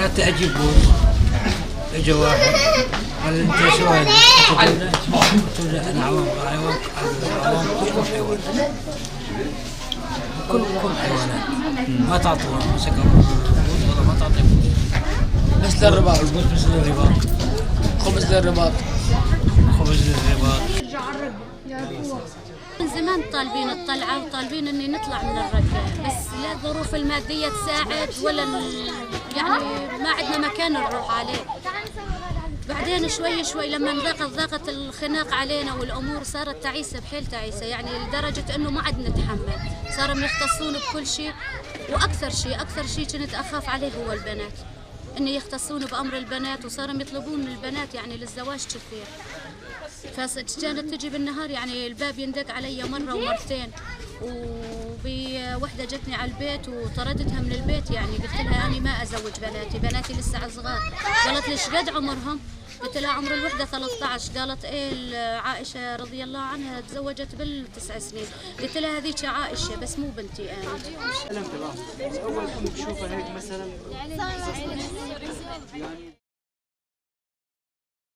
حتى اجيب بوز، اجى واحد قال لي: انت شو هذا؟ قلت له: انا عوام عوام عوام، كلكم حيوانات، كلكم حيوانات، ما تعطونا. مسك بوز، والله ما تعطي بوز. مثل الرباط. البوز مثل الرباط. خبز للرباط. خبز للرباط. من زمان طالبين الطلعة وطالبين اني نطلع من الرقة، بس لا الظروف المادية تساعد ولا يعني ما عندنا مكان نروح عليه. بعدين شوي شوي لما ضاقت الخناق علينا والامور صارت تعيسة بحيل تعيسة، يعني لدرجة انه ما عاد نتحمل، صاروا يختصون بكل شيء. واكثر شيء، اكثر شيء كنت اخاف عليه هو البنات، انه يختصون بامر البنات، وصاروا يطلبون من البنات يعني للزواج كثير. فكانت تجي بالنهار، يعني الباب يندق علي مرة ومرتين، وبوحدة جتني على البيت وطردتها من البيت. يعني قلت لها: أنا ما أزوج بناتي، بناتي لسه صغار. قالت لي: شقد عمرهم؟ قلت لها: عمر الوحدة 13. قالت: إيه، عائشة رضي الله عنها تزوجت بال9 سنين. قلت لها: هذيك عائشة، بس مو بنتي أنا. الألم تبعهم، بس أول أم بشوفها هيك مثلا يعني.